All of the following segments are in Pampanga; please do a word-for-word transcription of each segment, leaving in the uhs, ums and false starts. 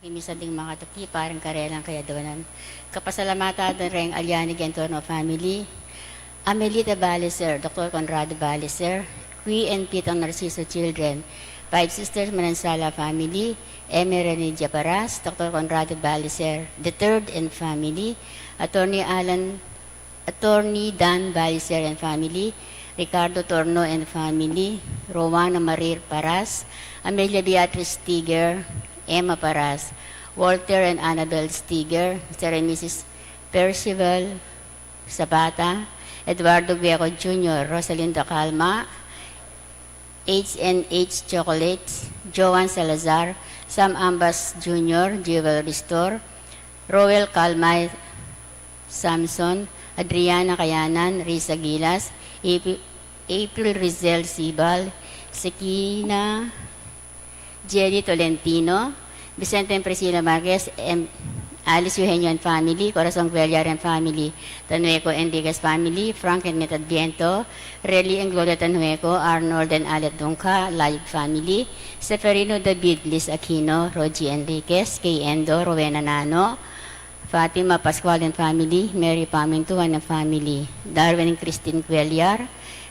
Misa ding makatuki, parang karelang kayadwanan. Kapasalamatan reng Aliani Gentorno family, Amelita Baliser, Doktor Conrado Baliser, Qui and Pitang Narciso children, Five Sisters Manansala family, Emery Renidia Paras, Doktor Conrado Baliser the third and family, Attorney Alan Attorney Dan Baliser and family, Ricardo Torno and family, Rowena Marie Paras, Amelia Beatriz Tiger, Emma Paras, Walter and Annabel Stiger, Mister and Missus Percival Zapata, Eduardo Gueco Junior, Rosalinda Calma, H and H Chocolates, Joan Salazar, Sam Ambas Junior, Jewel Ristor, Roel Calma, Samson, Adriana Kayanan, Risa Gilas, April, April Rizel Sibal, Sakina, Jelly Tolentino, Vicente and Priscilla Marquez, em, Alice Eugenio and family, Corazon Cuellar and family, Tanueco Enriquez family, Frank and Met Adviento, Relly and Gloria Tanueco, Arnold and Alet Dungca, Layig family, Seferino David, Liz Aquino, Rogie Enriquez, Kay Endo, Rowena Nano, Fatima Pascual and family, Mary Pamintuan and family, Darwin and Christine Cuellar,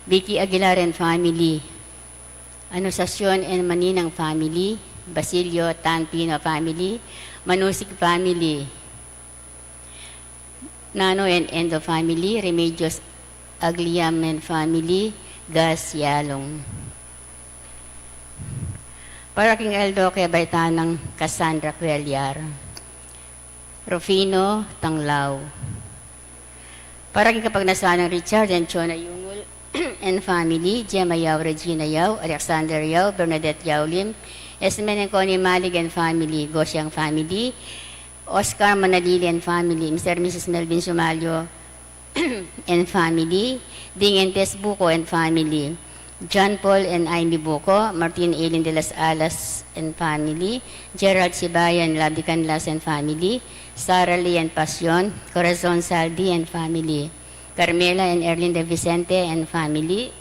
Vicky Aguilar and family, Anunciacion and Maninang family, Basilio Tan Pino family, Manusig family, Nano and Endo family, Remedios Agliam and family, Gas Yalong. Para king Eldo kay Baitanang Cassandra Cuellar, Rufino Tanglao. Para king kapagnasan nang Richard and Chona Yungul and family, Gemma Yao, Regina Yao, Alexander Yao, Bernadette Yao Lim, Esme and Connie Malig and family, Gosiang family, Oscar Manalili and family, Mister and Missus Melvin Sumalio and family, Ding and Tess Buco and family, John Paul and Amy Buco, Martin Eileen de las Alas and family, Gerald Sibayan, Labi Canlas and family, Sarah Lee and Pasion, Corazon Saldi and family, Carmela and Erlinda Vicente and family,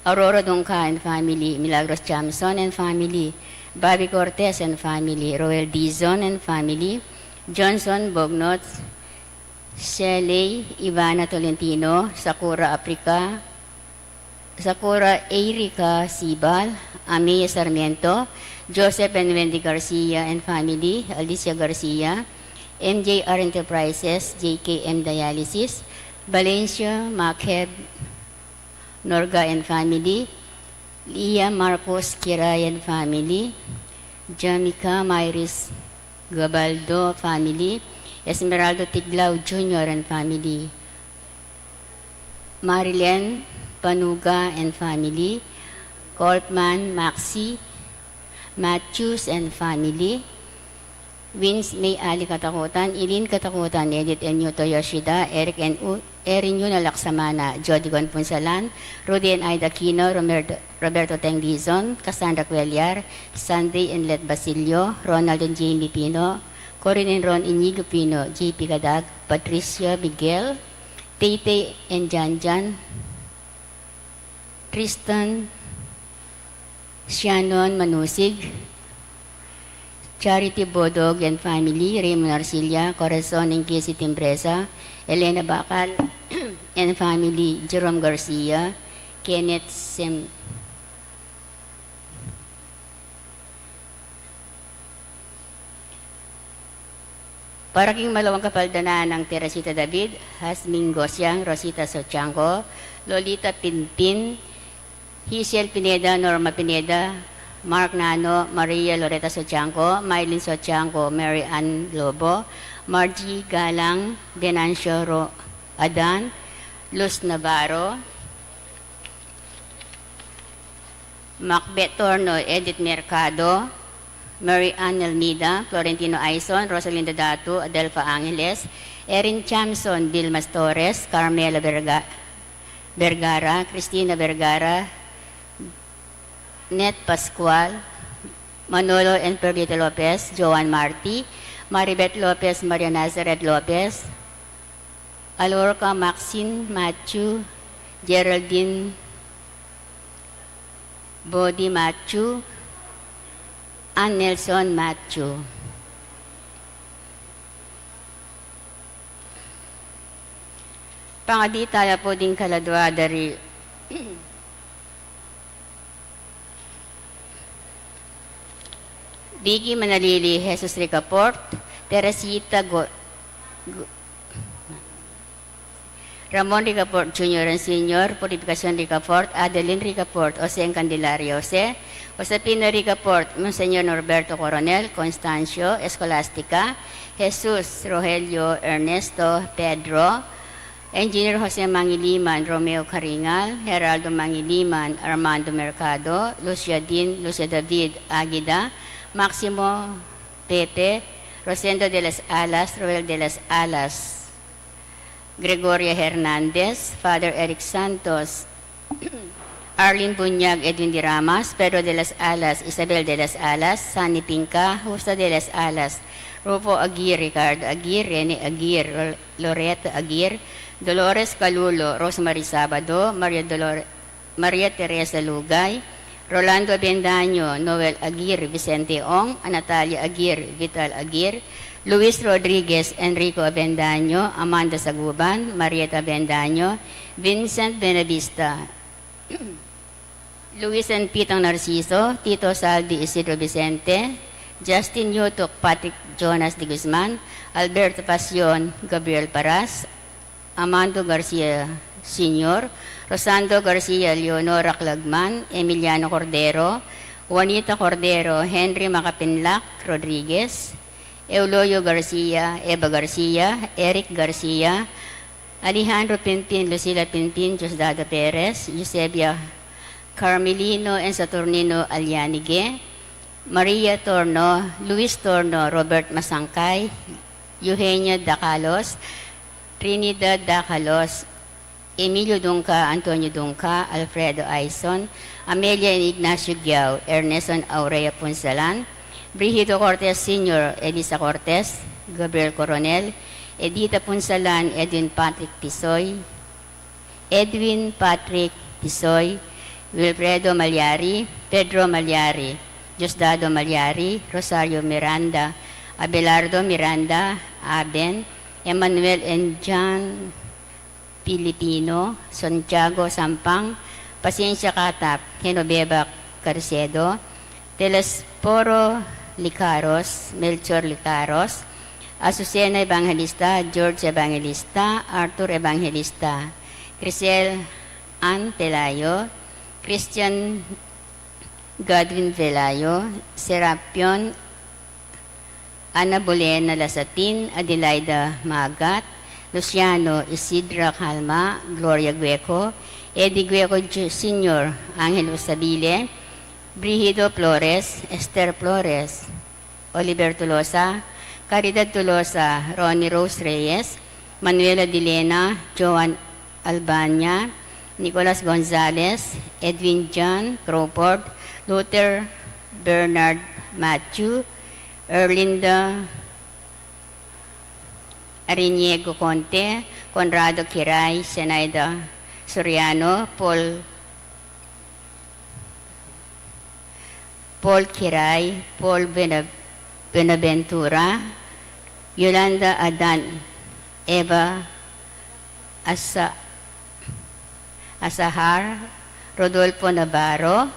Aurora Dungca and family, Milagros Jamson and family, Bobby Cortez and family, Roel Dizon and family, Johnson Bognot, Shelley Ivana Tolentino, Sakura Africa, Sakura Erica Sibal, Amia Sarmiento, Joseph and Wendy Garcia and family, Alicia Garcia, M J R Enterprises, J K M Dialysis, Valencia Makeb, Norga and family, Leah Marcos Kiray and family, Jamica Myris Gabaldo family, Esmeraldo Tiglao Junior and family, Marilyn Panuga and family, Coltman Maxi Matthews and family, Vince May Ali Katakutan, Eileen Katakutan, Edith and Yuto Yoshida, Eric and U-, Erin Yuna Laksamana, Jody Gon Punsalan, Rudy and Ida Aquino, Romer-, Roberto Teng Dizon, Cassandra Cuellar, Sandy and Let Basilio, Ronald and Jamie Pino, Corinne and Ron Inigo Pino, J P Kadag, Patricia Miguel, Taytay and Janjan, Tristan, Shannon Manusig, Charity Bodog and family, Raymond Arcilla, Corazon and Casey Timbreza, Elena Bacal and family, Jerome Garcia, Kenneth Sem-, Para king malawang kapaldanan nang Teresita David, Hasming Gosiang, Rosita Sotiangco, Lolita Pinpin, Hisiel Pineda, Norma Pineda, Mark Nano, Maria Loreta Sotiangco, Mylene Sotiangco, Mary Ann Lobo, Margie Galang, Venancio Ro-, Adan, Luz Navarro, Macbeth Torno, Edith Mercado, Mary Ann Elmida, Florentino Aison, Rosalinda Datu, Adelfa Angeles, Erin Chamson, Vilma Torres, Carmela Verga-, Vergara, Cristina Vergara, Net Pascual, Manolo and Perlita Lopez, Joan Marti, Maribeth Lopez, Maria Nazareth Lopez, Alorca Maxine Matthew, Geraldine Body Matthew, Ann Nelson Matthew. Pangadi tala pu ding kaladua da ri Vicky Manalili, Jesus Ricafort, Teresita Go-, Go-, Ramon Ricafort Junior and Senior, Purificacion Ricafort, Adeline Ricafort, Jose Candelaria Jose, Josefina Ricafort, Monseñor Norberto Coronel, Constancio, Escolastica, Jesus, Rogelio, Ernesto, Pedro, Engineer Jose Mangiliman, Romeo Caringal, Geraldo Mangiliman, Armando Mercado, Lucia Din, Lucia David, Agida, Maximo, Pepe, Rosendo de las Alas, Roel de las Alas, Gregoria Hernandez, Father Eric Santos, Arlene Bunyag, Edwin Diramas, Pedro de las Alas, Isabel de las Alas, Sunny Pinca, Justa de las Alas, Rufo Aguirre, Ricardo Aguirre, Rene Aguirre, Loreta Aguirre, Dolores Calulo, Rosemary Sabado, Maria Dolor-, Maria Teresa Lugay, Rolando Avendaño, Noel Aguirre, Vicente Ong, Natalia Aguirre, Vital Aguirre, Luis Rodriguez, Enrico Avendaño, Amanda Saguban, Marieta Avendaño, Vincent Benavista, Luis and Pitong Narciso, Tito Saldi, Isidro Vicente, Justin Yutuk, Patrick Jonas de Guzman, Alberto Pasion, Gabriel Paras, Amando Garcia Senior, Rosando Garcia, Leonora Clagman, Emiliano Cordero, Juanita Cordero, Henry Makapinlak Rodriguez, Euloyo Garcia, Eva Garcia, Eric Garcia, Alejandro Pinpin, Lucila Pinpin, Diosdado Perez, Eusebia Carmelino and Saturnino Alianige, Maria Torno, Luis Torno, Robert Masangkay, Eugenia Dacalos, Trinidad Dacalos, Emilio Dungca, Antonio Dungca, Alfredo Aison, Amelia and Ignacio Giao, Ernesto and Aurea Punsalan, Brigido Cortes Senior, Elisa Cortes, Gabriel Coronel, Edita Punsalan, Edwin Patrick Tisoy, Edwin Patrick Tisoy, Wilfredo Malyari, Pedro Malyari, Diosdado Malyari, Rosario Miranda, Abelardo Miranda, Aben, Emmanuel and John Filipino, Santiago Sampang, Pasensia Katap, Genoveva Carcedo, Telesforo Licaros, Melchor Licaros, Azucena Evangelista, George Evangelista, Arthur Evangelista, Crisel Ann Pelayo, Christian Godwin Pelayo, Serapion Ana Bolena Lasatin, Adelaida Magat, Luciano Isidra Calma, Gloria Gueco, Eddie Gueco Ju-, Senior, Angelo Sabile, Brigido Flores, Esther Flores, Oliver Tolosa, Caridad Tolosa, Ronnie Rose Reyes, Manuela Dilena, Joan Albania, Nicolas Gonzalez, Edwin John Crawford, Luther Bernard Matthew, Erlinda Ariniego Conte, Conrado Kiray, Zenaida Soriano, Paul Paul Kiray, Paul Bena-, Benaventura, Yolanda Adan, Eva Asa-, Asahar, Rodolfo Navarro,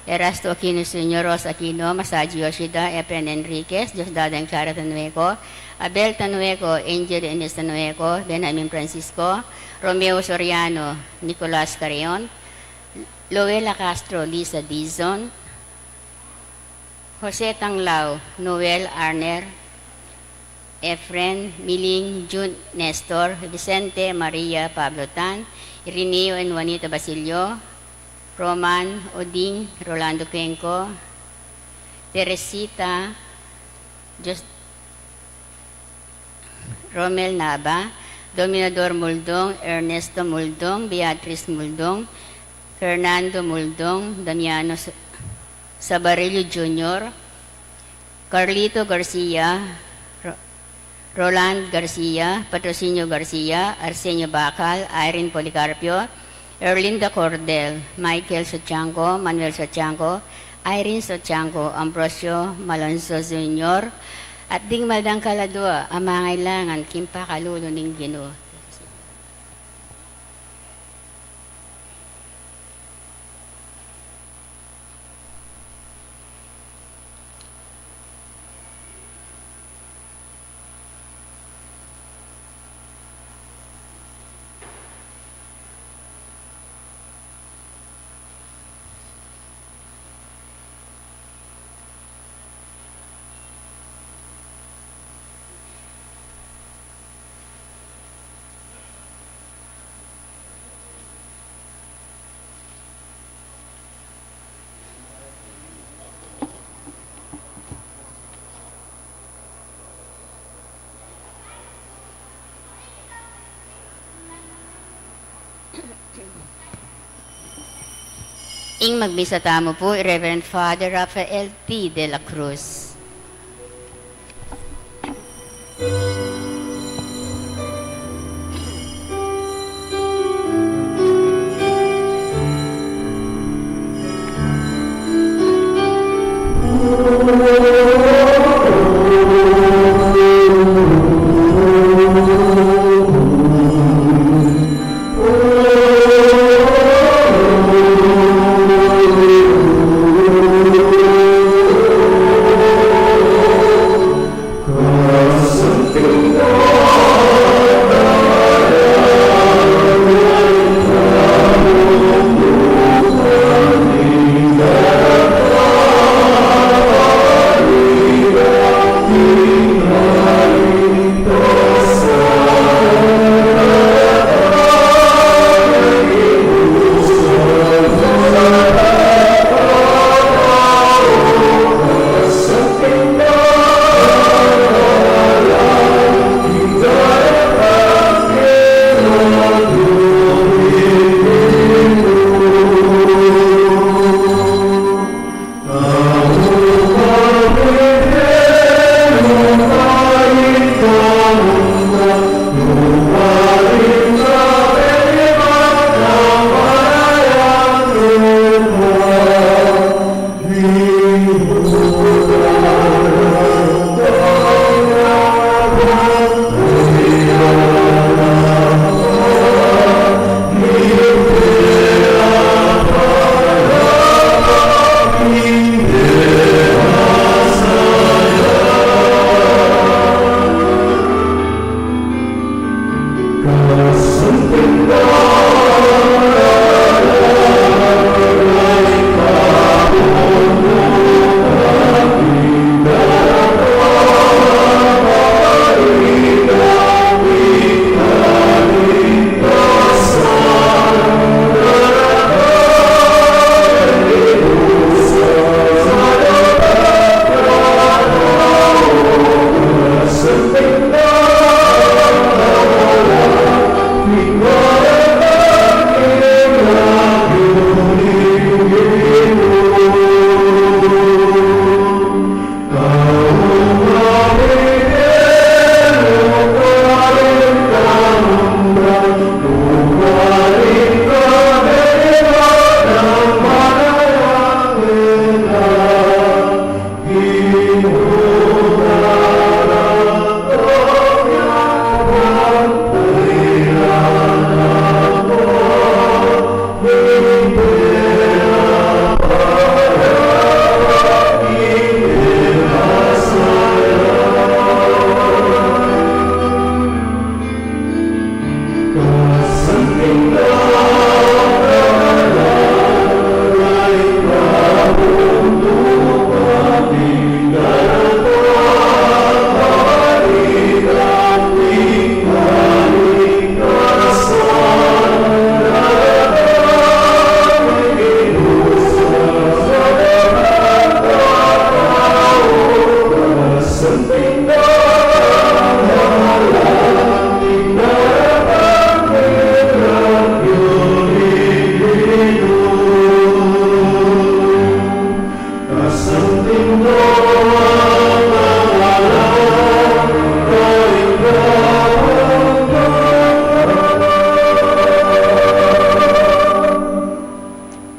Erasto Aquino Senior, Rosa Aquino, Masaji Yoshida, Efren Enriquez, Diosdado and Clara Tanueco, Abel Tanueco, Angel Enes Tanueco, Benjamin Francisco, Romeo Soriano, Nicolas Carreon, Loela Castro, Lisa Dizon, Jose Tanglao, Noel Arner, Efren, Miling, Jun Nestor, Vicente, Maria, Pablo Tan, Irineo and Juanita Basilio, Roman, Oding, Rolando Cuenco, Teresita, Jos-, Romel Nava, Dominador Muldong, Ernesto Muldong, Beatriz Muldong, Fernando Muldong, Damiano Sa-, Sabarillo Junior, Carlito Garcia, Ro-, Roland Garcia, Patrocinio Garcia, Arsenio Bacal, Irene Policarpio, Erlinda Cordel, Michael Sotianco, Manuel Sotianco, Irene Sotianco, Ambrosio Malonzo Junior, at ding maldang kaladua a mangailangan king pakalulu ning Ginu. Ing magmisa tamu pu i Reverend Father Rafael T. de la Cruz.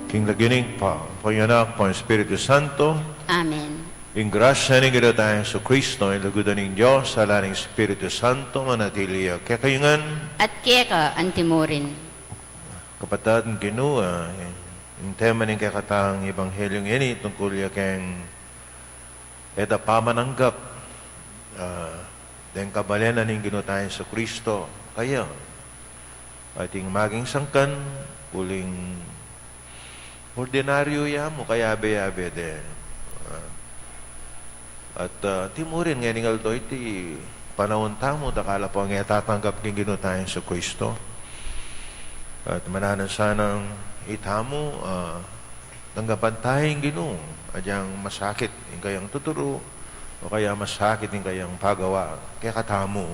King lagyu ning Ibpa, ampo ning Anak, ampo ning Espiritu Santo. Amen. Ing grasya ning Ginu tang Jesucristo, ing lugud ning Dios, ing lala ning Espiritu Santo, manatili ya kekayu ngan. At keka antimurin. Kapatad king Ginu, ah, ing tema ning kekatang ebanghelyo ngeni tungkul ya keng e da pamananggap, ah, deng kabalen na ning Ginu tang Jesucristo kaya. Ating maging sangkan, uling ordinaryu ya mu, kayabe-yabe de. Ah, at, ah, timurin ngeni ning aldo iti panaun tamu, dakal a pung e tatanggap king Ginu tang Jesucristo. At mananu sanang itamu, ah, tanggapan taya ing Ginu, agyang masakit ing kayang tuturu, o kaya masakit ing kayang pagawa kekatamu.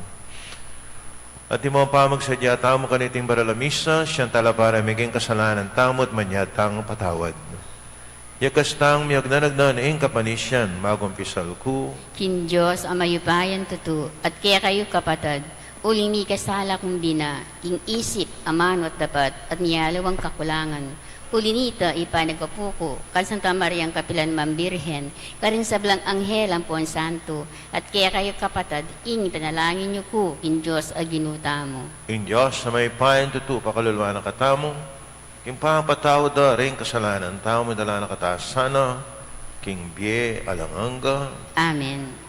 At imo pamagsadya tamu kaniting banal a misa, siyang talapara mi king kasalanan tamu at manyad tang patawad. Yakas tang miyagnanagnan ing kapanisian, magumpisal ku king Dios a mayupayang tutu, at kekayu kapatad, uling mikasala kung bina, king isip, amanu at dapat, at miyaliwang kakulangan. Uli nita, ipanagpapu ku kang Santa Mariang kapilan man Birhen, karing sablang anghel ampon santo, at kekayu kapatad, ing ipanalangin yu ku king Dios a Ginu tamu. Ing Dios a mayupayang tutu pakalulu na katamu, king pamapatawad da ring kasalanan tamu, idala na kata sana king bie alang angga. Amen.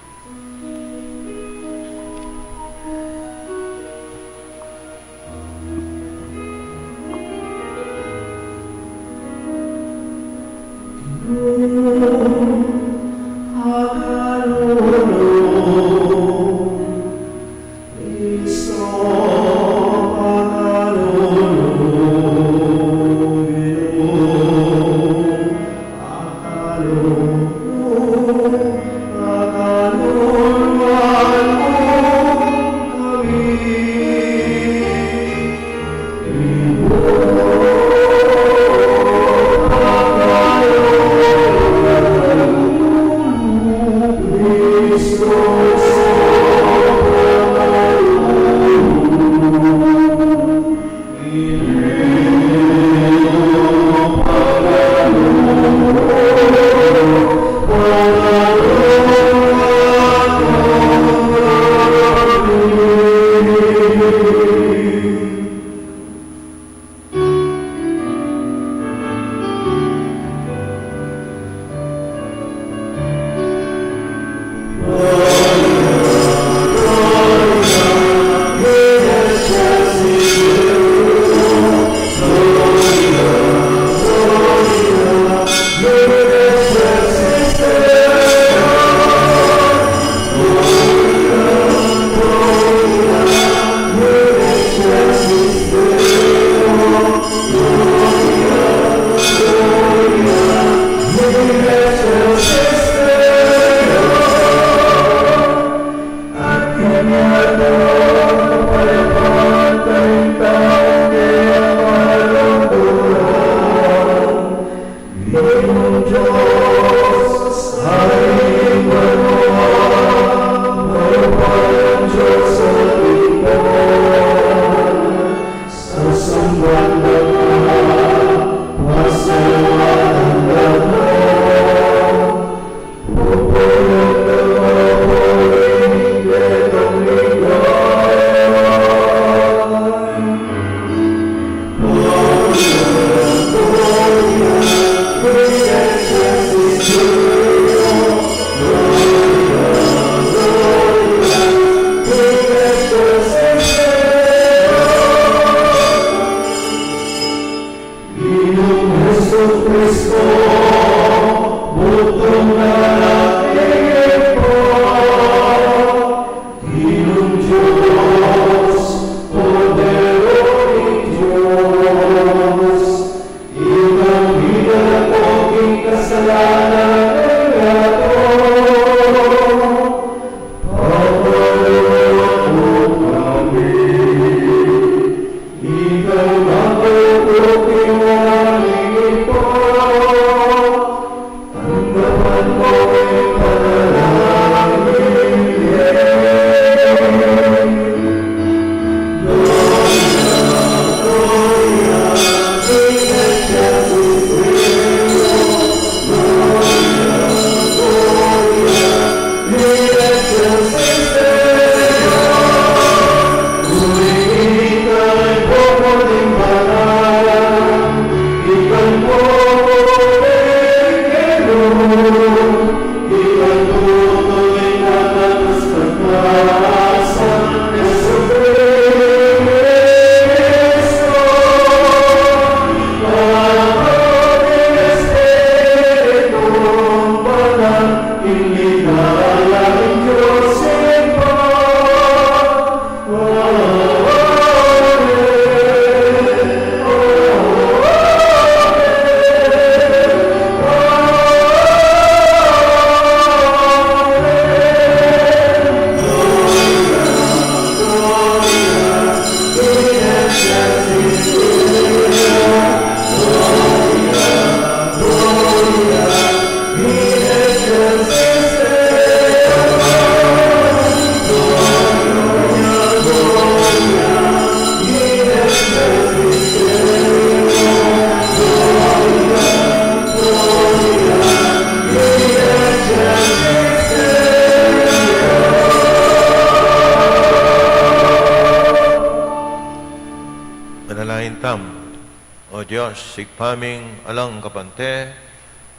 Dios, Ibpa ming alang kapante,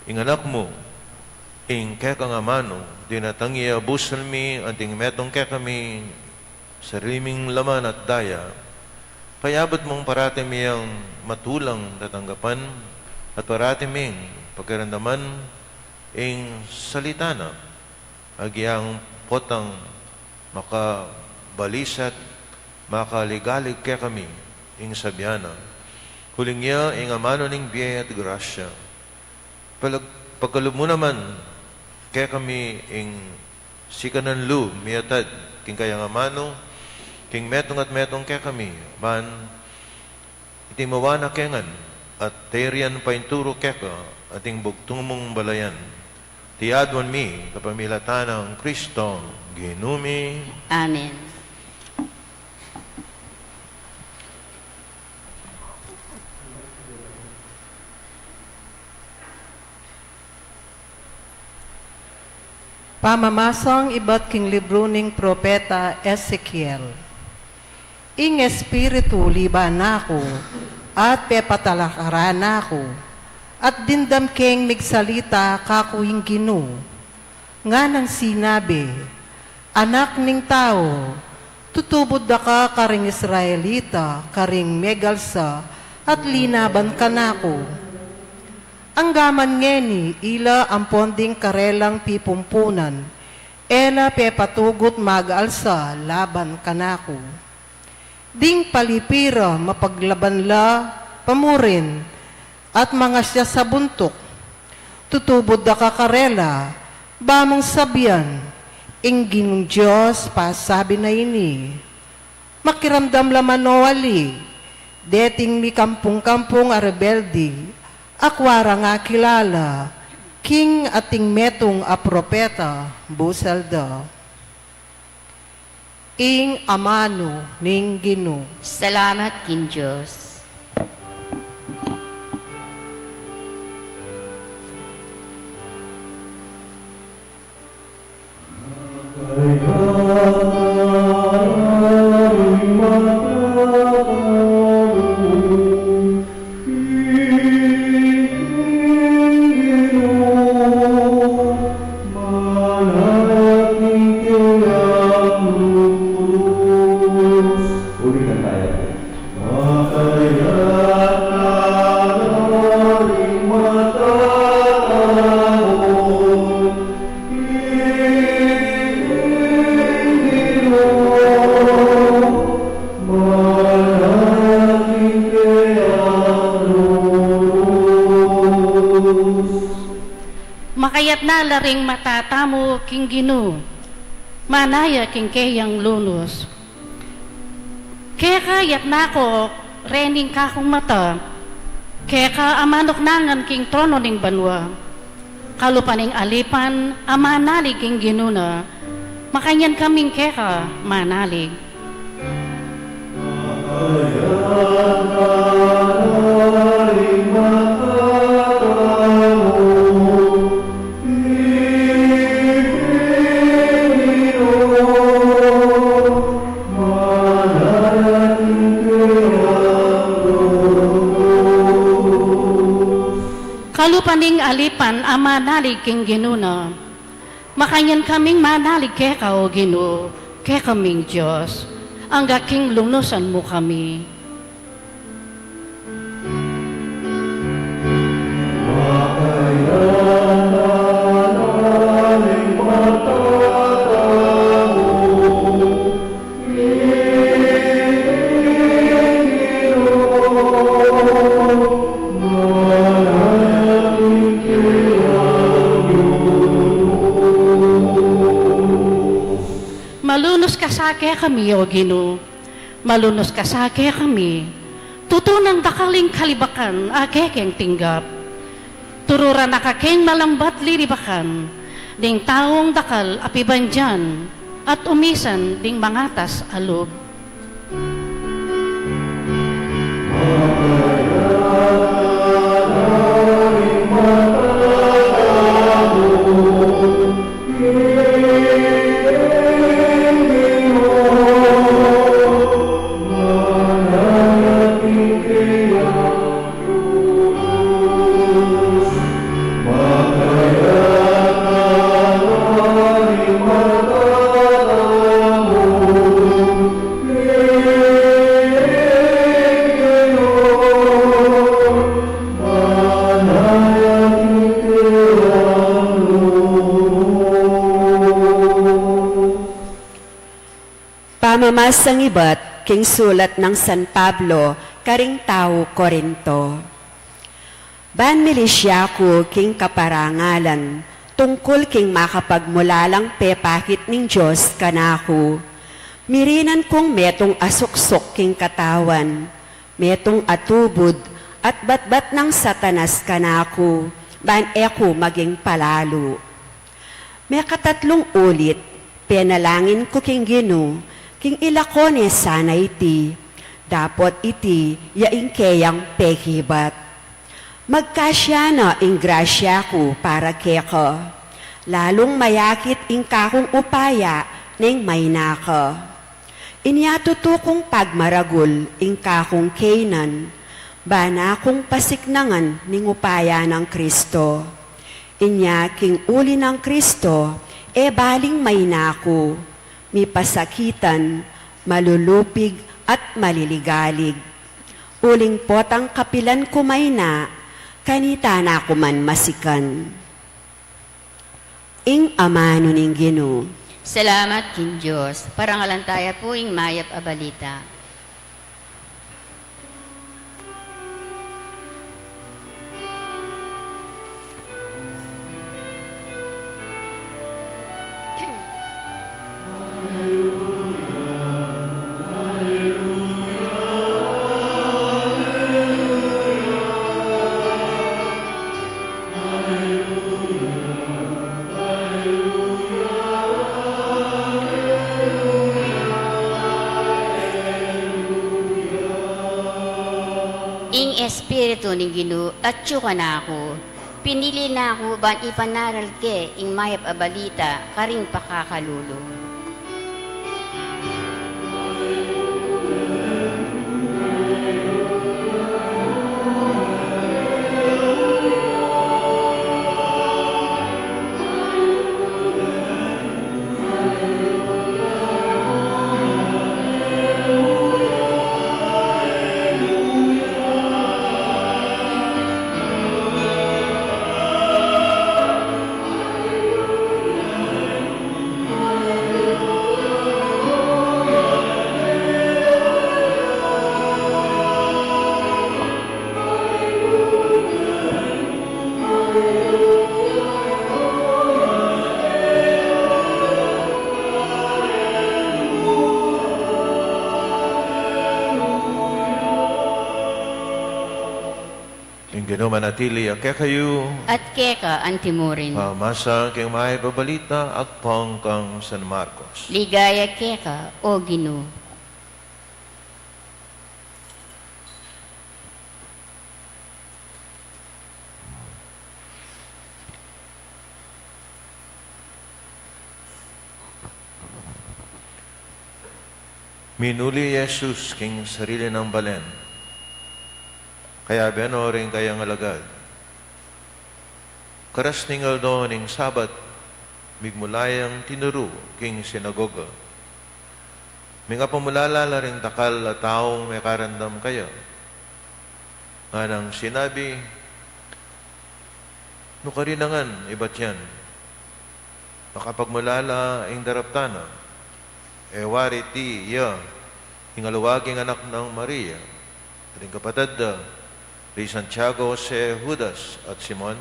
ing Anak mu, ing kekang amanu, dinatang ya busal mi anting metung kekami sarili ming laman at daya, payabat mung parati mi yang matulang tatanggapan at parati ming pakiramdaman ing salita na, agyang potang makabalisat, makaligalig kekami ing sabian na. Uling ya ing amanu ning bie at grasya. Palag-, pakalub mu naman kekami ing sikanan lub miatad king kayang amanu, king metung at metung kekami, ban iti mawana ke ngan, at tayrian painturu keka, at ing bugtung mung balayan. Iti aduan mi, kapamilatan nang Kristo, Ginu mi. Amen. Pamamasang ibat king libru ning propeta Ezekiel. Ing Espiritu liban na ku, at pepatalakaran na ku, at dimdam keng migsalita kaku ing Ginu. Nganang sinabi, Anak ning tau, tutubud da ka karing Israelita, karing megalsa at linaban kanaku. Angga man ngeni ila ampon ding karelang pipumpunan, e la pepatugut mag-alsa laban kanaku. Ding palipi ra mapaglaban la pa murin at mangasya sa buntuk. Tutubud da ka karela, ba mung sabian, ing Ginung Dios pasabi na ini. Makiramdam la man o ali, deting mikampung-kampung a rebelde, akua rang akilala, king ating metung a propeta, busal da. Ing amanu ning Ginu. Salamat king Dios. Makayatna la ring mata tamu king Ginu, manaya king keyang lunus. Keka yatna ku rening kakung mata, keka amanuk nangan king trono ning banua. Kalupa ning alipan a manalig king Ginu na, makanyan kaming keka manalig. Kalupa ning alipan a manalig king Ginu na, makanyan kaming manalig keka, o Ginu, kekaming Dios, angga king lunusan mu kami. Malunus ka sa kekami, o Ginu, malunus ka sa kekami. Tutu nang dakal ing kalibakan a kekeng tinggap. Tururan na ka keng malambat lilibakan, ding taung dakal a pibandian, at umisan ding mangatas a lub. Pamasang ibat king sulat nang San Pablo karing tau Corinto. Ban milisya ku king kaparangalan tungkul king makapagmulalang pepakit ning Dios kanaku. Mirinan kung metung a suksuk king katawan, metung a tubud at batbat nang Satanas kanaku, ban e ku maging palalu. Mekatatlung ulit, penalangin ku king Ginu, king ilako ne sana iti, dapot iti ya ing keyang pekibat. Magkasya na ing grasya ku para keka, lalung mayakit ing kakung upaya neng maina ka. Inya tutu kung pagmaragul ing kakung keynan, bana kung pasiknangan ning upaya nang Kristo. Inya king uli nang Kristo, e baling maina ku, mipasakitan, malulupig, at maliligalig. Uling potang kapilan ku maina, kanita na ku man masikan. Ing amanu ning Ginu. Salamat king Dios. Parangalan taya pu ing mayap a balita. Ing Espiritu ning Ginu atyu kanaku, pinili na ku ban ipanaral ke ing mayap a balita karing pakakalulu. Ing Ginu manatili ya kekayu. At keka antimurin. Pamasa king mayap a balita agpang kang San Marcos. Ligaya keka, O Ginu. Minuli i Jesus king sarili nang balen. Kayabe no ring kayang alagad. Karas ning aldo ning Sabat, migmula yang tinuru king sinagoga. Mingapamulala la ring dakal a taung mekarandam kaya. Nganang sinabi, "Nu karin ngan ibat yan? Makapagmulala ing daraptan na, e wari iti ya ing aliwa king anak nang Maria, ring kapatad da ri Santiago, Jose, Judas, at Simon?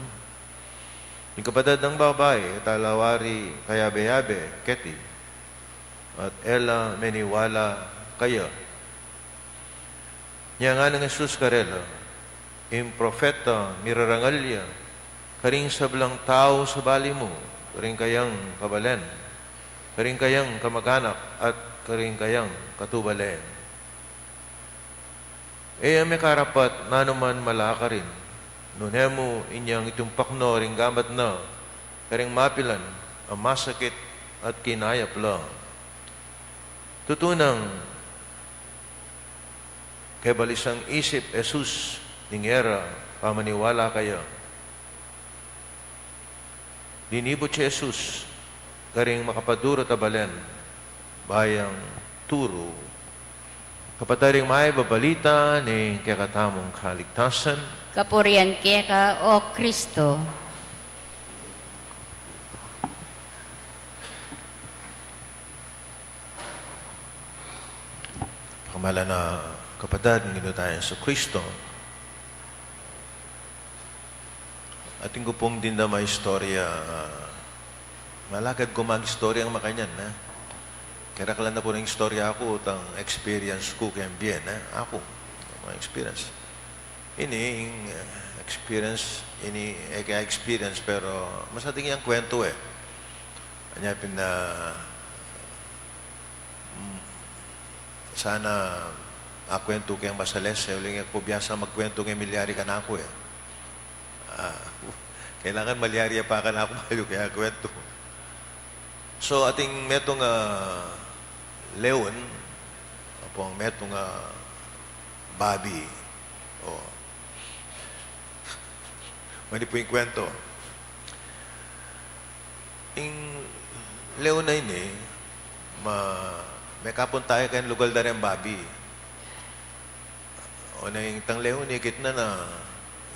Ing kapatad nang babai, e tala wari kayabe-yabe keti, at e la meniwala kaya?" Nya nganang Jesus karela, "Ing propeta mirarangal ya karing sablang tau sabali mu, karing kayang kabalen, karing kayang kamaganak, at karing kayang katubalen. E ya mekarapat nanu man mala karin, nune mu inyang itumpak no ring gamat na karing mapilan a masakit at kinayap la." Tutu nang kebalisang isip Jesus ning e ra pamaniwala kaya. Linibut i Jesus karing makapadurut a balen, ba yang turu. Kapatad, ing mayap a balita ning kekatamung kaligtasan. Kapurian keka, O Kristo. Mahal a kapatad ning Ginu tang Jesucristo, atin ku pung dimdama istorya, ah, malagad ku mag-istorya makanyan, eh. Keraklan na ku ning istorya ku, tang experience ku keng bie, eh. Aku, mga experience. Ini, ing, eh, experience, ini, e ke experience, pero masading yang kwentu, eh. Anya pin, ah, mm, sana akwentu keng masales, eh, uling e ku biasa magkwentu king milyari kanaku, eh. Ah, kailangan malyari ya pa kanaku bayu ke akwentu. So, atin metung a leon, ampong metung a babi. O. Mani pu ing kwentu. Ing leon a ini, ma-, mekapunta ya keng lugal da reng babi. O, neng itang leon, ikit na na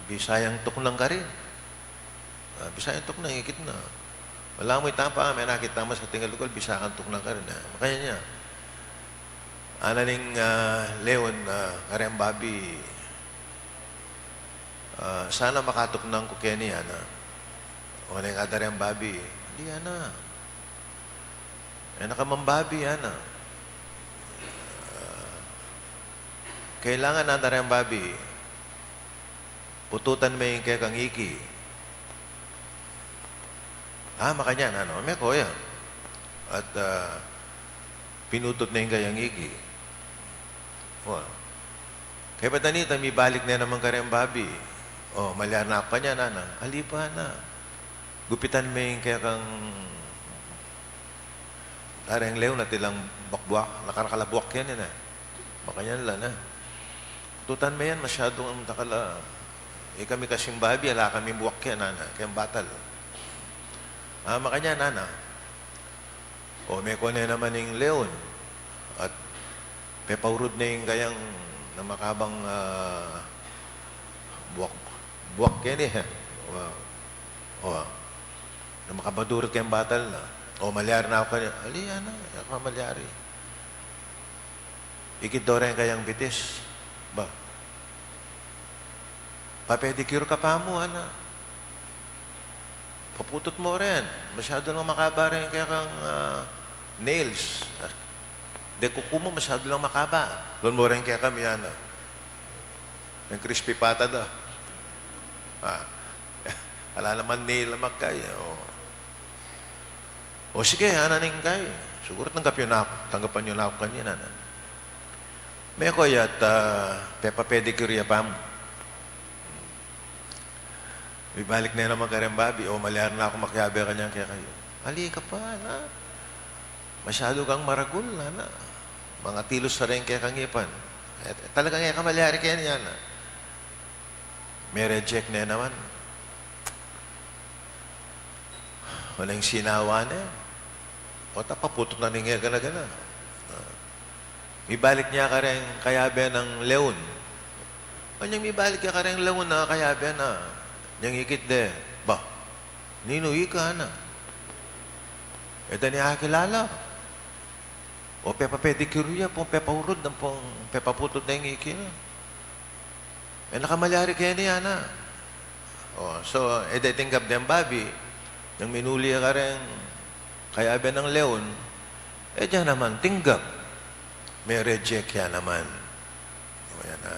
bisa yang tuknang karin. Ah, bisa yang tuknang, ikit na. Ala mu itang pa, menakit tamu sa ating lugal, bisa kang tuknang karin, ah. Makanyan ya. Ana ning, ah, leon, ah, kareng babi, ah, sana makatuknang ku keni, ana. O, neng ada reng babi, ali, ana. E na ka mambabi, ana. Ah, kailangan, ana reng babi, pututan me ing kekang iki. Ah, makanyan, ana. Meko ya. At, ah, pinutut ne ing kayang iki. Wa. Kaybat anita, mibalik ne naman kareng babi. O, malyari na ku kanyan, ana. Ali pa, ana. Gupitan me ing kekang, areng leon, atin lang bakbuak, nakarakal a buak keni, e. Makanyan la, e. Tutan me yan, masyadung dakal a, e, kami kasing babi, ala kaming buak keni, ana, keng batal. Ah, makanyan, ana. O, meko ne naman ing leon, at pepaurud ne ing kayang na makabang, ah, buak, buak keni, e. Wa. O, na makabadurut keng batal na. O, malyari na ku keni. Ali, ana, e ka malyari. Ikit do reng kayang bitis. Ba. Pa-pedicure ka pa mu, ana. Paputut mu rin. Masyadu nang makaba reng kekang, ah, nails. De, kuku mu, masyadu nang makaba. Lawan mu reng kekami, ana. Neng crispy pata da. Ah. Ala naman nail a magkai, o. O sige, ana ning kai. Siguru tanggap yu na ku. Tanggapan yu na ku kanyan, ana. Meko ya at, ah, pepa-pedicure ya pa mu. Mibalik ne naman kareng babi, o malyari na kung makiabe kanyan kekayu. Ali ka pa, ana. Masyadu kang maragul, ana. Mangatilus sa reng kekang ipan. E, talagang e ka malyari keni, ana. Me-reject ne naman. Walang sinawa ne. O, ta paputut na ning e gana-gana. Ah. Mibalik ne kareng kayabe nang leon. Anyang mibalik ya kareng leon na kayabe na. Anyang ikit de. Ba, ninu ika, ana? E da ne akilala. O pepa-pedicure ya, ampong pepaurud, ampong pepaputut na ing iki na. E na ka malyari keni, ana. O, so, e de tinggap deng babi, nung minuli ya kareng kayabe nang leon, e de ya naman tinggap. Me-reject ya naman. O, yan, a.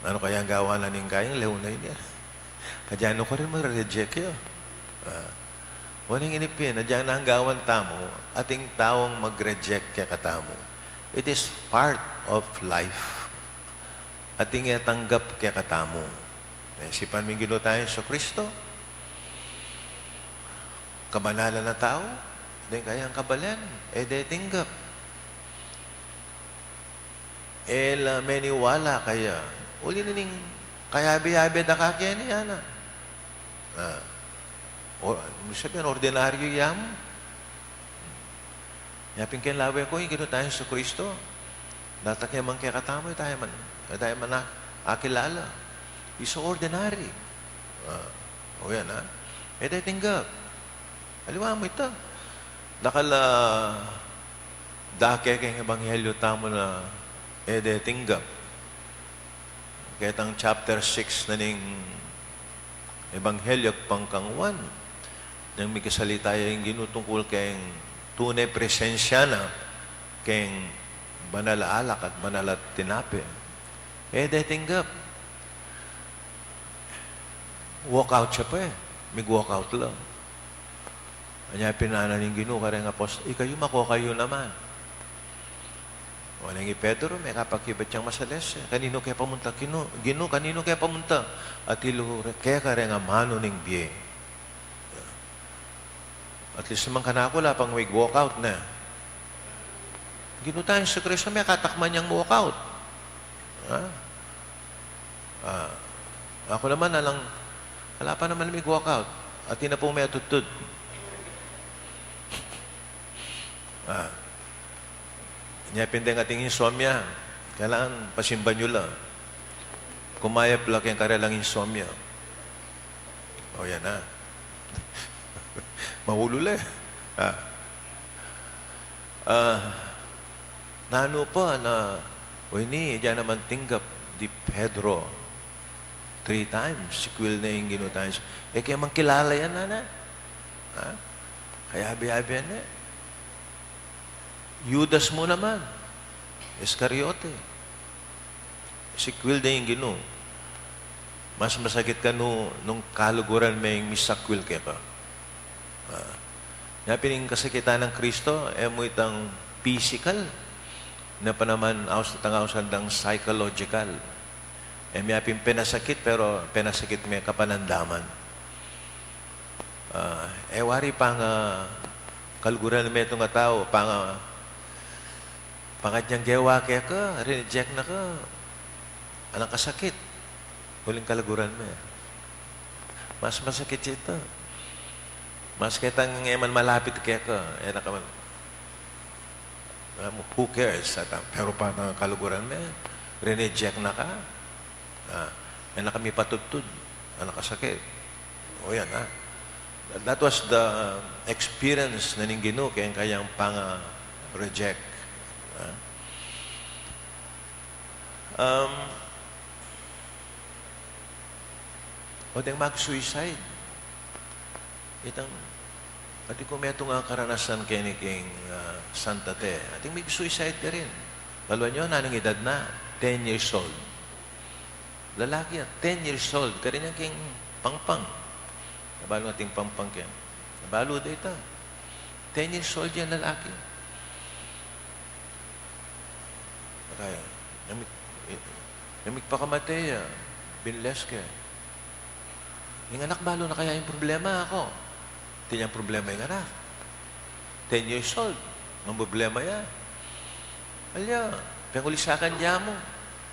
Nanu kayang gawan na ning kayang leon a ini? Kadyan no karin ma-reject ya. A. Waning ini pin, agyang nang gawan tamu, ating taung mag-reject kekatamu. It is part of life. Ating e tanggap kekatamu. E, sipan ming Ginu tang Jesucristo, kabanalan a tau, deng kayang kabalen, e de tinggap. E la meniwala kaya. Uli na ning kayabe-yabe da ka keni, ana. A. O, sabian, ordinaryu ya mu. Nya pin keng lawe ku, ing Ginu tang Jesucristo, datak ya man kekatamu, e taya man, e taya man a-, akilala. He's so ordinary. A, o yan, a. E de tinggap. Aliwa mu ita. Dakal a dake keng ebanghelyu tamu na e de tinggap. Ketang chapter six na ning Ebanghelyo agpang kang Juan, nang mikasalita ya ing Ginu tungkul keng tune presensya na keng banal a alak at banal a tinape. E de tinggap. Walk out ya pa e. Mig-walk out la. Anya pin ana ning Ginu kareng apost-, "Ikayu, makokayu naman." O neng i Pedro, mekapakibat yang masalese. "Kaninu ke pamunta, Ginu? Ginu, kaninu ke pamunta?" At ilu re-, keka reng amanu ning bie. At least naman kanaku, ala pang mig-walk out ne. Ginu tang Jesucristo, mekatakman yang walk out. Ha? Ah, aku naman alang, ala pa naman mig-walk out. Atin na pung metudtud. Ah. Nya pin deng ating insomnia, kailangan pasimban yu la. Kumayap la keng karelang insomnia. O, yan na. Maulu la e. Ah. Ah, nanu pa na, o ini, e de naman tinggap di Pedro. Three times, sikwil ne ing Ginu tang Jesu-, e ke man kilala yan, ana? Ha? Kayabe-yabe ne. Judas mu naman Iscariote. Sikwil de ing Ginu. Mas masakit ka nu, nung kaluguran me ing misakwil keka. Ah. Nya pin ing kasakitan nang Kristo, e mu itang physical, na pa naman aus-, itang ausan dang psychological. E mi apin penasakit, pero penasakit me kapanandaman. Ah, e wari pang, ah, kaluguran me tung a tau, pang, ah, pangadyang gewa keka, rineject na ka, alang kasakit, uling kaluguran me. Mas masakit ya ita. Mas ketang e man malapit keka, e na ka man. Alam mo, who cares? At, ah, pero pang kaluguran me, rineject na ka. Ah, e na ka mipatudtud. Alang kasakit. O yan, ah. That was the experience na ning Ginu keng kayang pang, ah, reject. Ah. Um, o deng mag-suicide. Itang, atin ku metung a karanasan keni keng, ah, Santa Te. Atin mig-suicide karin. Balu yu, nanung edad na, ten years old. Lalaki ya, ten years old. Karin yang keng Pampang. Nabalu ating Pampang keng. Nabalu da ita. Ten years old yang lalaki. Kaya, nung mig-, nung migpakamate ya, binles ke. Ing anak balu na kaya ing problema, aku. Atin yang problema ing anak. Ten years old, mamroblema ya. Alya, pengulisakan ya mu.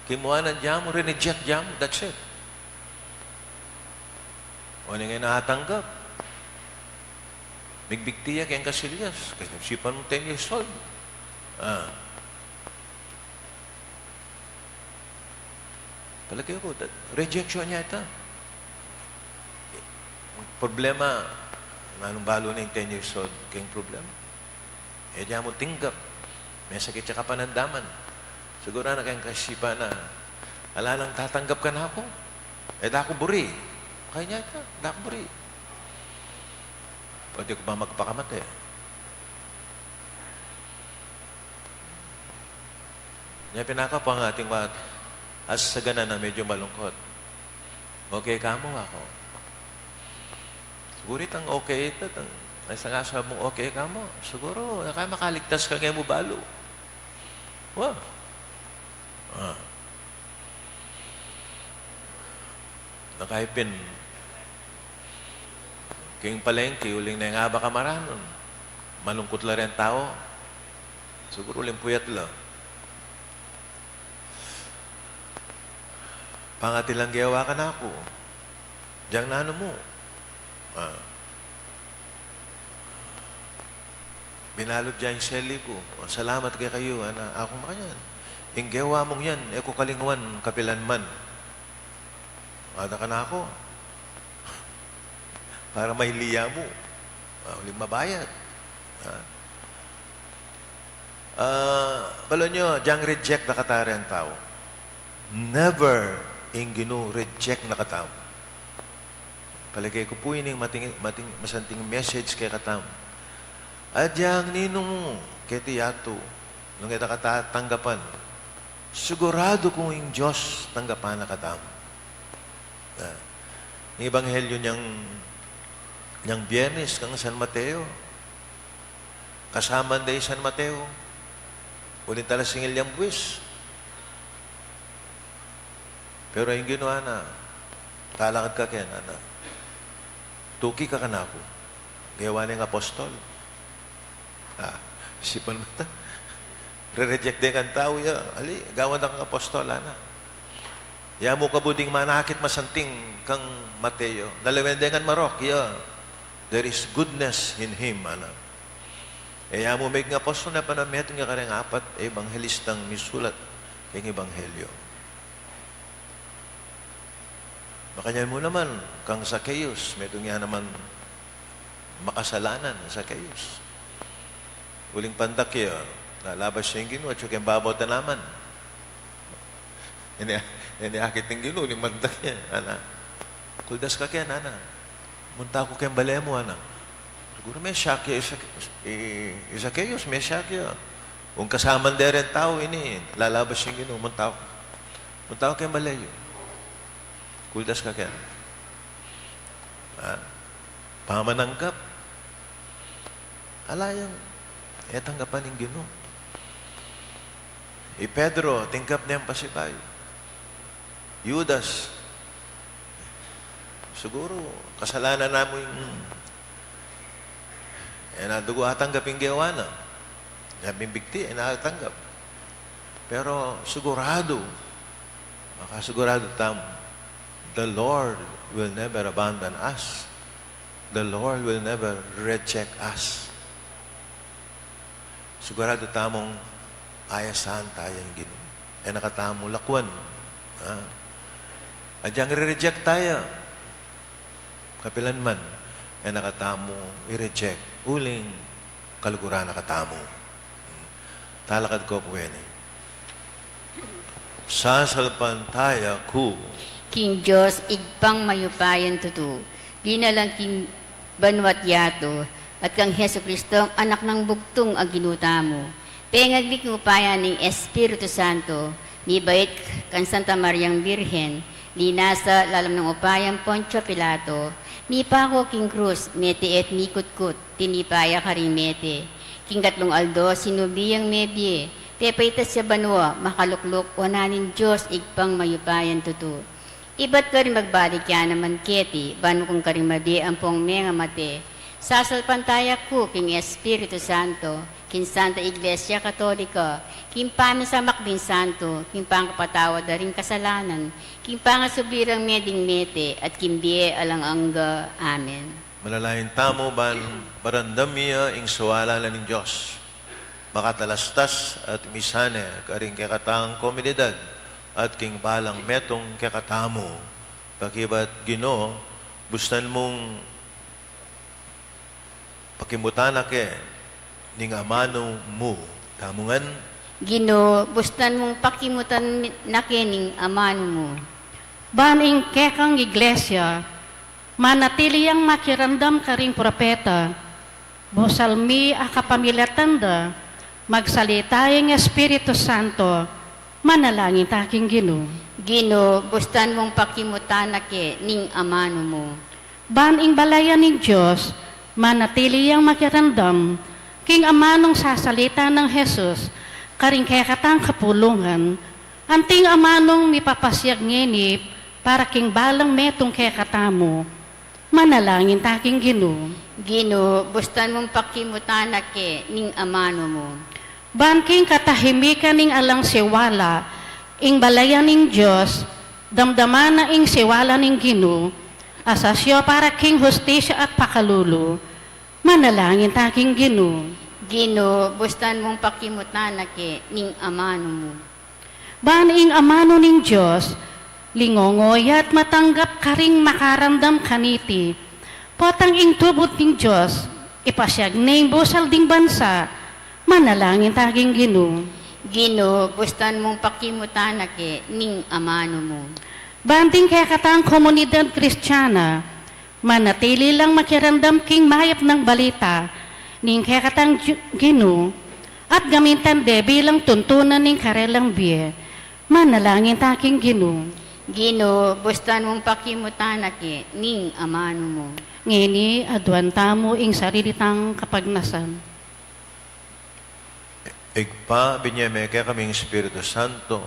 Kimuanan ya mu, rineject ya mu, that's it. O neng e na atanggap. Migbigti ya keng kasilyas. Kasi sipan mu ten years old. Ah. Palage ku, da-, rejection ya ita. Problema, nanung balu na ing ten years old keng problema. E de ya mu tinggap. Masakit ya kapanandaman. Siguru na keng kaisipan na, ala nang tatanggap kanaku. E da ku buri. Kaya ita, da ku buri. Pwede ku ba magpakamate? Nya pin aku pang ating mat-, asaganan na medyo malungkot. Okay ka mu, aku. Siguru itang okay ita, itang, ay, sanga sabung okay ka mu. Siguru, na kaya makaligtas ka ngeni mu balu. Wa. Ah. Na kaya pin, keng palengke, uling neng aba ka maranun. Malungkut la reng tau. Siguru uling puyat la. Pang atin lang gewa kanaku. Diyang nanu mu. Ah. Binalud ya ing seli ku. O, salamat kekayu, ana, aku makanyan. Ing gewa mung yan, e ku kalingwan kapilan man. Ada kanaku. Para mailiya mu. Ah, uling mabayad. Ah. Ah, balamu yu, agyang reject na katamu ring tau. Never ing Ginu reject na katamu. Palage ku pu ini ing mating, mating, masanting message kekatamu. Agyang ninung mu keti yatu, nung e ta ka tatanggapan, siguradu kung ing Dios tanggapan na katamu. Ah, ing ebanghelyo neng, neng Biernes kang San Mateo, kasaman de i San Mateo, uling talasingil yang buis. Pero ing Ginu, ana, talakad ka keni, ana, tuki ka kanaku. Gewa neng apostol. Ah, isipan mu ta, re-reject de kang tau ya. Ali, gawan da kang apostol, ana. Ya mu kabud ing manakit masanting kang Mateo, nalawen de ngan marok ya. There is goodness in him, ana. E ya mu meging apostol, nepa na metung ya kareng apat a ebanghelistang misulat keng ebanghelyo. Makanyan mu naman kang Zacchaeus, metung ya naman makasalanan i Zacchaeus. Uling pandak ya, lalabas ya ing Ginu, atyu keng babo tanaman. Ini, ini akit ning Ginu, uling pandak ya, ana, kuldas ka keni, ana. Munta ku keng bale mu, ana. Siguru mesyak ya i Zac-, i, i Zacchaeus, mesyak ya. Ung kasaman de reng tau ini, lalabas ing Ginu, munta ku. Munta ku keng bale yu. Kuldas ka keni. Ah, pamananggap. Ala yang e tanggapan ning Ginu. I Pedro, tinggap neng pasibayu. Judas, siguru kasalanan na mu ing e na dugu atanggap ing gewa na. Nya binbigti, e na atanggap. Pero siguradu, makasiguradu tamu, the Lord will never abandon us. The Lord will never reject us. Siguradu tamung ayasan taya ning Ginu. E na katamu lakwan. Ha? Agyang re-reject taya, kapilan man, e na katamu i-reject uling kaluguran na katamu. Talakad ku pu keni. Sasalpantaya ku king Dios, Ibpang mayupayang tutu, linalang king banua't yatu, at kang Jesucristo, Anak nang bugtung a Ginu tamu. Pengagli king upaya ning Espiritu Santo, mibait kang Santa Mariang Birhen, linasa lalam ning upayang Poncio Pilato, mipaku king krus, mete at mikutkut, tinipa ya karing mete. King katlung aldo, sinubi yang mebie, pepaitas ya banua, makalukluk wanan ning Dios, Ibpang mayupayang tutu. Ibat karing magbalik ya naman keti, ban mukun karing mabie ampong mengamate. Sasalpantaya ku king Espiritu Santo, king Santa Iglesia Katolika, king pamisamak ding santo, king pangkapatawad da ring kasalanan, king pangasubli rang meding mete, at king bie alang angga. Amen. Manalangin tamu ban paramdaman ya ing sawala na ning Dios. Makatalastas at misane karing kekatang komunidad at king balang metung kekatamu. Pakibat, Ginu, bustan mung pakimutan na ke ning amanu mu. Tamu ngan. Ginu, bustan mung pakimutan na ke ning amanu mu. Ban ing kekang Iglesia manatili yang makiramdam karing propeta, busal mi a kapamilatan da, magsalita ing Espiritu Santo. Manalangin ta king Ginu. Ginu, bustan mung pakimutan na ke ning amanu mu. Ban ing balayan ning Dios manatili yang makiramdam king amanung sasalita nang Jesus karing kekatang kapulungan, anting amanung mipapasiag ngeni para king balang metung kekatamu. Manalangin ta king Ginu. Ginu, bustan mung pakimutan na ke ning amanu mu. Ban king katahimikan ning alang siwala, ing balayan ning Dios damdaman na ing siwala ning Ginu, asasyo para king hustisya at pakalulu. Manalangin ta king Ginu. Ginu, bustan mung pakimutan na ke ning amanu mu. Ban ing amanu ning Dios lingongoya at matanggap karing makaramdam kaniti, potang ing tubud ning Dios ipasiag ne ing busal ding bansa, Manalangin ta king Ginu. Ginu, bustan mung pakimutan na ke ning amanu mu. Ban ding kekatang komunidad Kristiana, manatili lang makiramdam king mayap nang balita ning kekatang Ju-, Ginu, at gamitan de bilang tuntunan ning karelang bie. Manalangin ta king Ginu. Ginu, bustan mung pakimutan na ke ning amanu mu. Ngeni, aduan tamu ing sarili tang kapagnasan. Ibpa, binie me kekaming Espiritu Santo,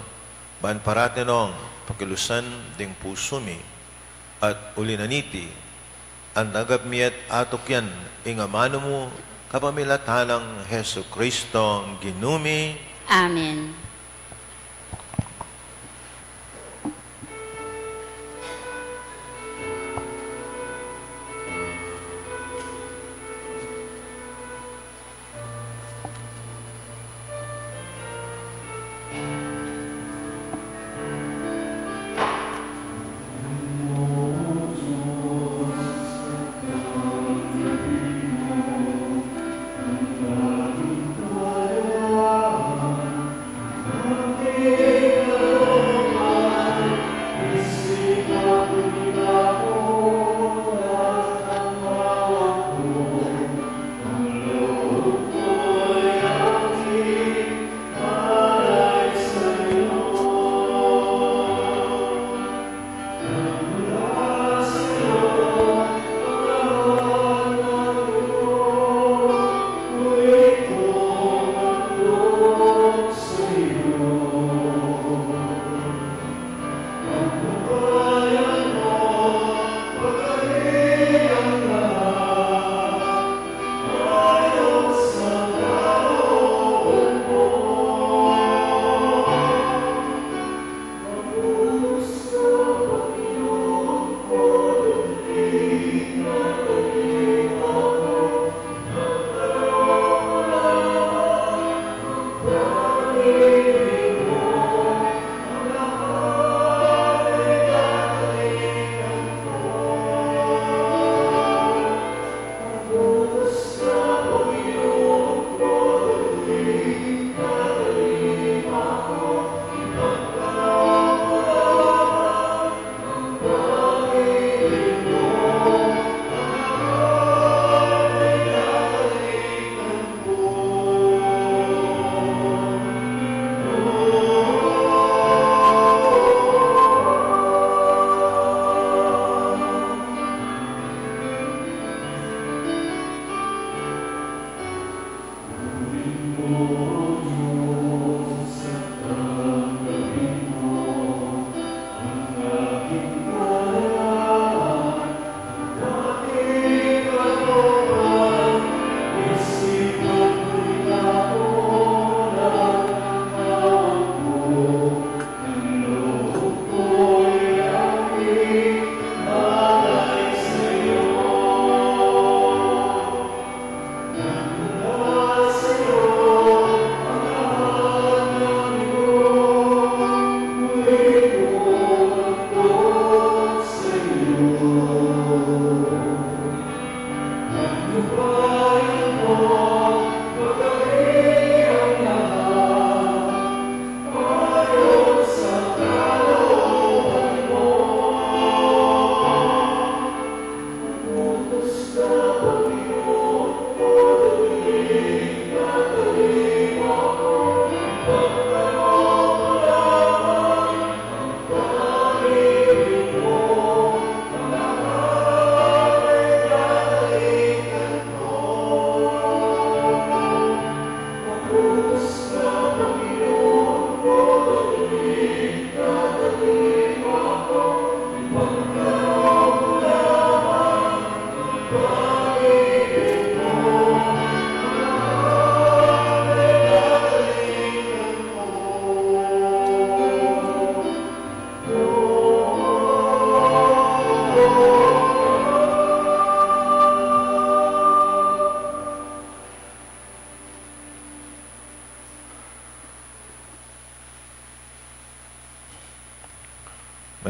ban parati nong pakilusan ding pusu mi, at uli na niti, anagap mi at atukyan ing amanu mu, kapamilatan nang Jesucristo, Ginu mi. Amen.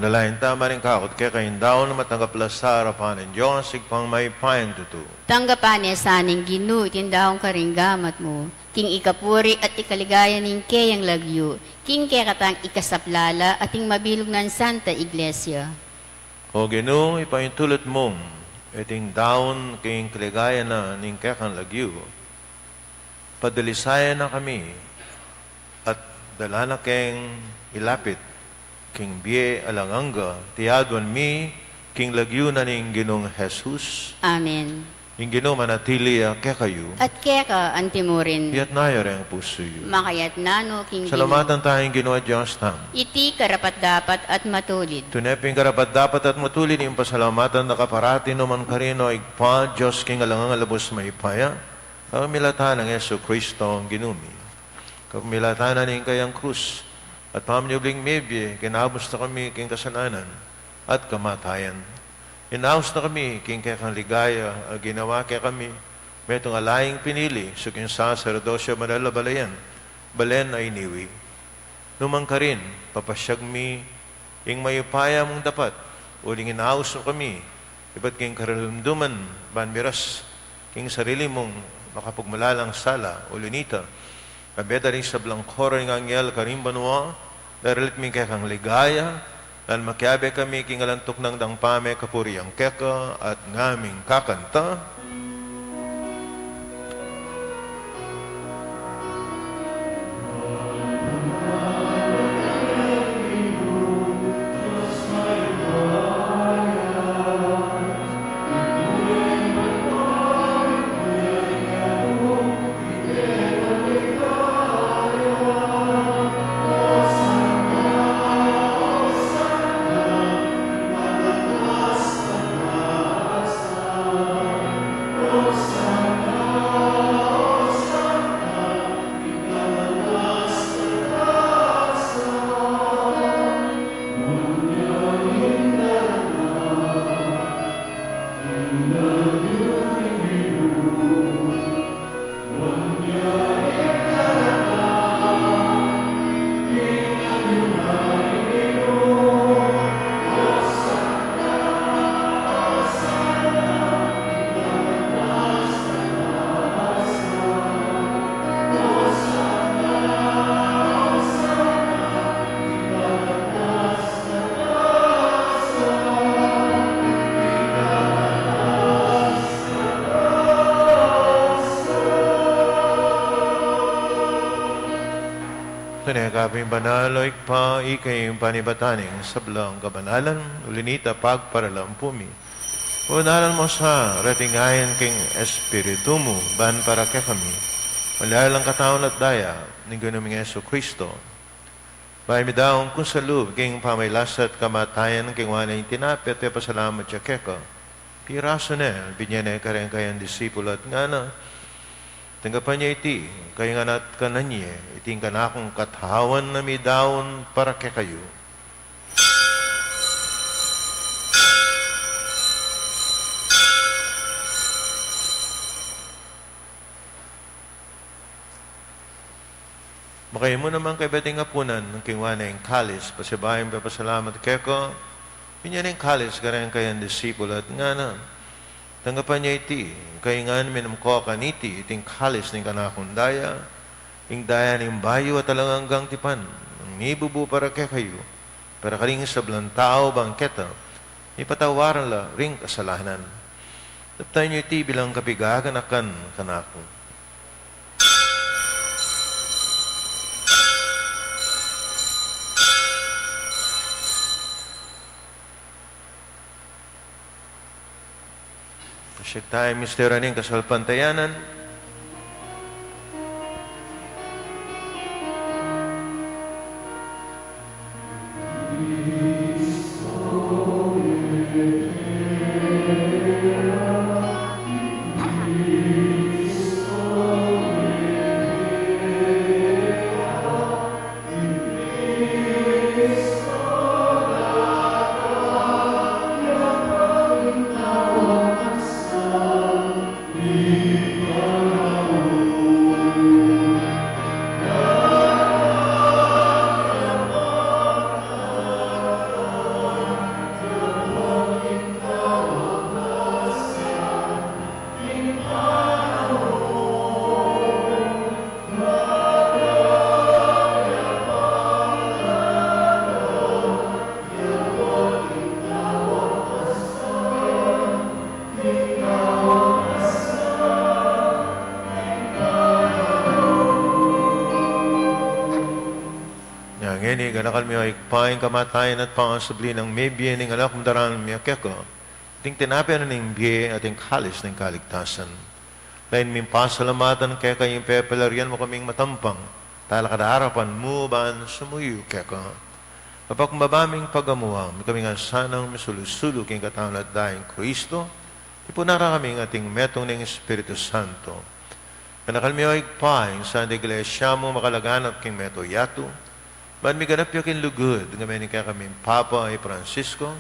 Lalain ta maring kakut keka ing daun, matanggap la sa arapan ning Dios, Ibpang mayupayang tutu. Tanggapan na sa ning Ginu iting daun karing gamat mu, king ikapuri at ikaligaya ning keyang lagyu, king kekatang ikasaplala at ing mabilug nang Santa Iglesia. O Ginu, ipamintulud mu iting daun king kaligaya na ning kekang lagyu, padalisayan na kami, at dala na keng ilapit king bie alang angga, iti aduan mi king lagyu na ning Ginung Jesus. Amen. Ing Ginu manatili ya kekayu. At keka antimurin. Iyatas yu reng pusu yu. Makayatas no king Ginu. Salamatan taya ing Ginu a Dios tamu. Iti karapat-dapat at matulid. Tune pin karapat-dapat at matulid ing pasalamatan da ka parati nukarin man, O Ibpa, Dios king alang angga, lubus mayupaya. Kapamilatan nang Jesucristo, Ginu mi. Kapamilatan na ning kayang krus at pamanyubling mebie, kinabus na kami king kasalanan at kamatayan. Inaus na kami king kekang ligaya a ginawa kekami, metung ala ing pinili, suking saserdotyo banal a balayan, balen a iniwi. Nukarin man, papasyag mi ing mayupaya mung dapat, uling inaus mu kami ibat king karalumduman, ban miras king sarili mung makapagmulalang sala, uli na nita, kayabe da ring sablang koro ning anghel karing banua, daralit mi ing kekang ligaya, ngan makiabe kami king alang tuknang dang pamikapurian keka at ngaming kakanta. Tune ka pin banal, O Ibpa, ika ing panibatan ning sablang kabanalan, uli na nita pagparalampu mi. Kabanalan mu sa, reting ayan king Espiritu mu, ban para kekami malalang katawan at daya ning Ginu ming Jesucristo. Bayu mi daun kung salub king pamagkasakit at kamatayan, kayang ngana ing tinape, at pepasalamat ya keka, pirasu ne, binye ne kareng kayang disipulo at ngana: Tanggapan ye iti kayung ngan at kanan ye, iti ing kanakung katawan a midaun para kekayu. Bayu mu naman kaybat ing apunan, kayang ngana ing kalis, pasibayu yang pepasalamat keka, binye ne ing kalis kareng kayang disipulo at ngana: Tanggapan ye iti kayung ngan, minum ko kaniti, iti ing kalis ning kanakung daya, ing daya ning bayu at alang anggang tipan, a mibubu para kekayu, para karing sablang tau, bang keta mipatawaran la ring kasalanan. Daptan yu iti bilang kapaganakan kanaku. Pasyag taya ing misteryu ning kasalpantayanan. Ini ganakal mi, o Ibpa, ing kamatayan at pangasubli nang mebie ning Anak mu, daraun mi keka iting tinape na ning bie at ing kalis ning kaligtasan. Lain ming pasalamatan keka ing pepalarian mu kaming matampang talakad king arapan mu ban sumuyu keka. Kapagmaba ming pagamuan, ikami ngan sanang misulu-sulu king katawan at daya nang Kristo, tipunan na kami king ating metung ning Espiritu Santo. Ganakal mi, o Ibpa, ing Santa Iglesia mu makalaganap king meto yatu, ban miganap ya king lugud, ngeni ning kekaming Papa i Francisco,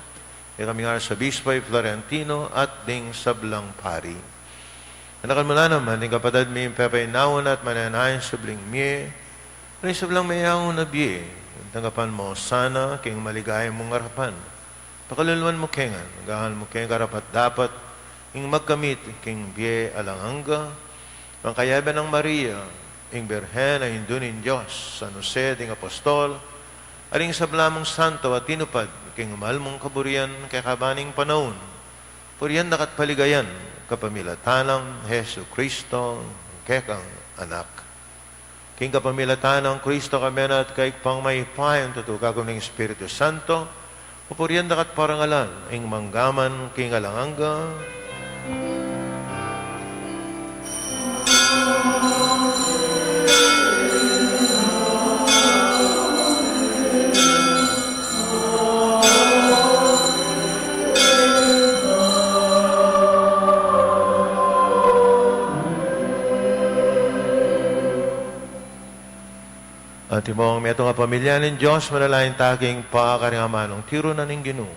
kekaming Arsobispo i Florentino, at ding sablang pari. Ganakal mu la naman ding kapatad ming pepainawa na at manenaya king subling mie, ring sablang meyaun na bie, tanggapan mu la sana king maligaya mung arapan. Pakaluluan mu ke ngan, gawan mu ke king karapat-dapat ing magkamit king bie alang angga, mangkayabe nang Maria, ing Birhen a Indu ning Dios, San Jose ding Apostol, at ding sabla mung santo a tinupad king mal mung kaburian kekaba ning panaun, purian da ka at paligayan kapamilatan nang Jesucristo, kekang Anak. King kapamilatan nang Kristo, kambe na at kaybat mayupayang tutu, kagum ning Espiritu Santo, pupurian da ka at parangalan ing mangga man king alang angga. Antimo ing metung a pamilya ning Dios, manalangin ta king pakaring amanung tiru na ning Ginu.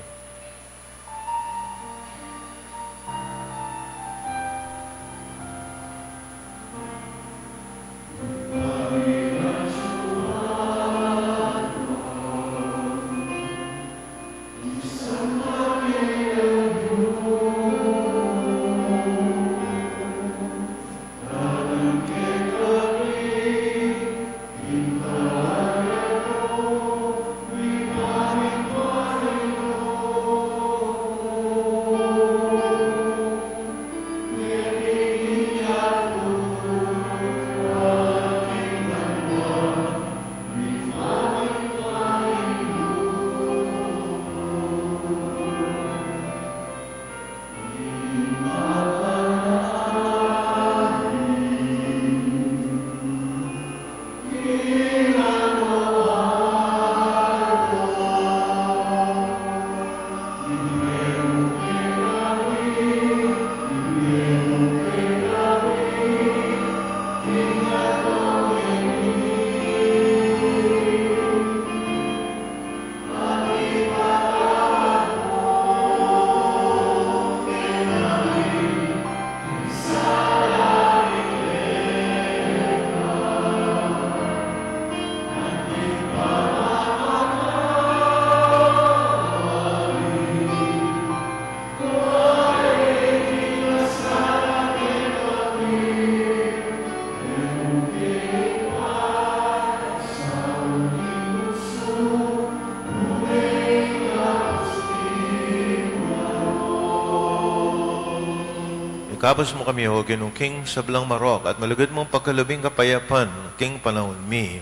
Ikabus mu kami, O Ginu, king sablang marok, at malugud mung pagkalub ing kapayapan king panaun mi.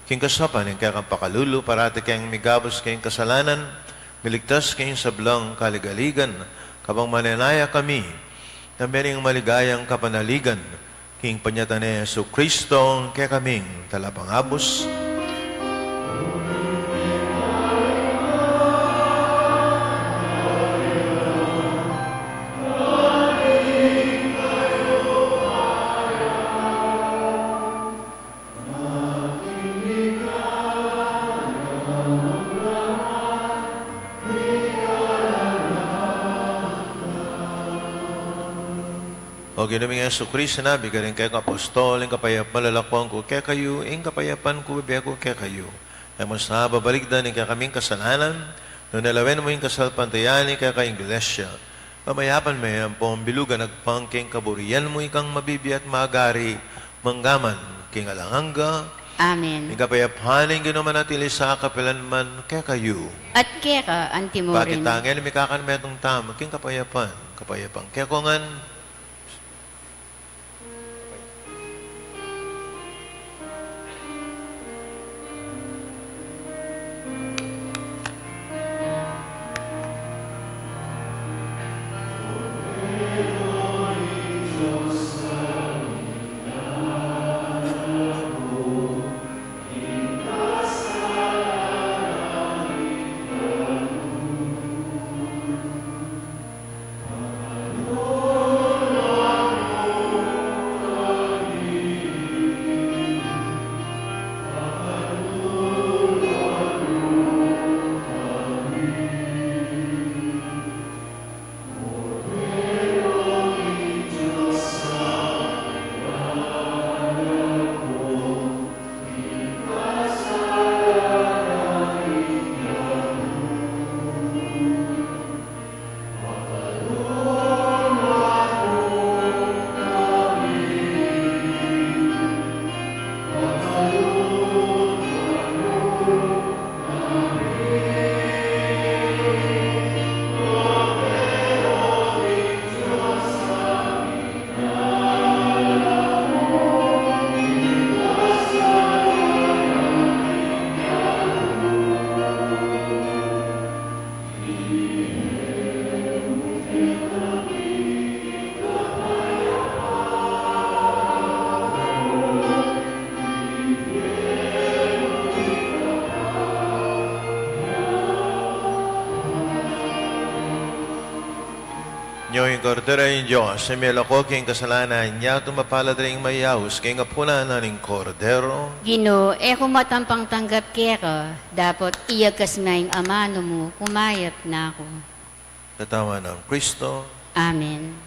King kasaupan ning kekang pakalulu, parati keng migabus king kasalanan, miligtas king sablang kaligaligan, kabang manenaya kami king maligayang kapanaligan, king panyatang nang Jesucristo, kekaming Talapangabus. O Ginu ming Jesucristo, sinabi mu karing kekang apostol, ing kapayapan lalakwan ku kekayu, ing kapayapan ku bibie ku kekayu. E mu sa babalikdan ing kekaming kasalanan, nune lawen mu ing kasalpantayanan ning kekang Iglesia. Pamayapan me ampong bilugan agpang king kaburian mu, ikang mabibie at magari, mangga man king alang angga. Amen. Ing kapayapan ning Ginu manatili sa kapilan man kekayu. At keka antimurin. Pakit ta ngeni ing mikakan metung tamu king kapayapan. Kapayapan kekongan. Kordero ning Dios, a milako king kasalanan ning yatu, mapalad ding mayaus king apunan na ning Kordero. Ginu, e ku matampang tanggap keka, dapot iyagas me ing amanu mu, kumayap na ku. Katawan nang Kristo. Amen.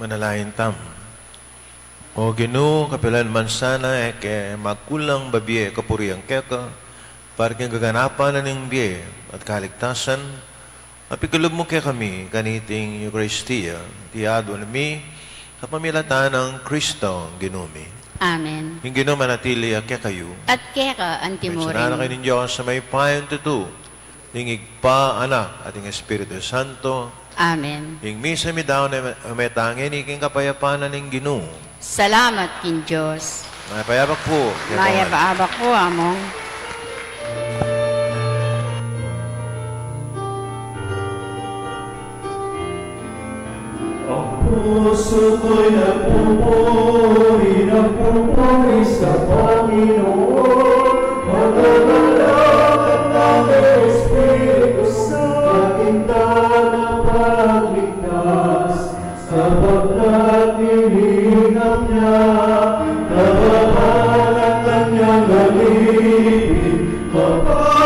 Manalangin tamu. O Ginu, kapilan man sana e ke magkulang babie kapurian keka, para king kaganapan na ning bie at kaligtasan, apikalub mu kekami kaniting Eukaristia, iti adwan mi kapamilatan nang Kristong Ginu mi. Amen. Ing Ginu manatili ya kekayu. At keka antimurin. Pensinan na kayu ning Dios a mayupayang tutu, ing Ibpa, Anak, at ing Espiritu Santo. Amen. Ing misa midaun na, mete tamu ngeni king kapayapan na ning Ginu. Salamat king Dios. Mayap a abak pu. Mayap a abak pu, Among. Pusu ko'y nagpupuri, nagpupuri sa Panginoon. Magdadala ka ng Espiritu Santo, ating tagapagligtas, sapagkat nilinang niya, nababaan ang kanyang alipin, mapa-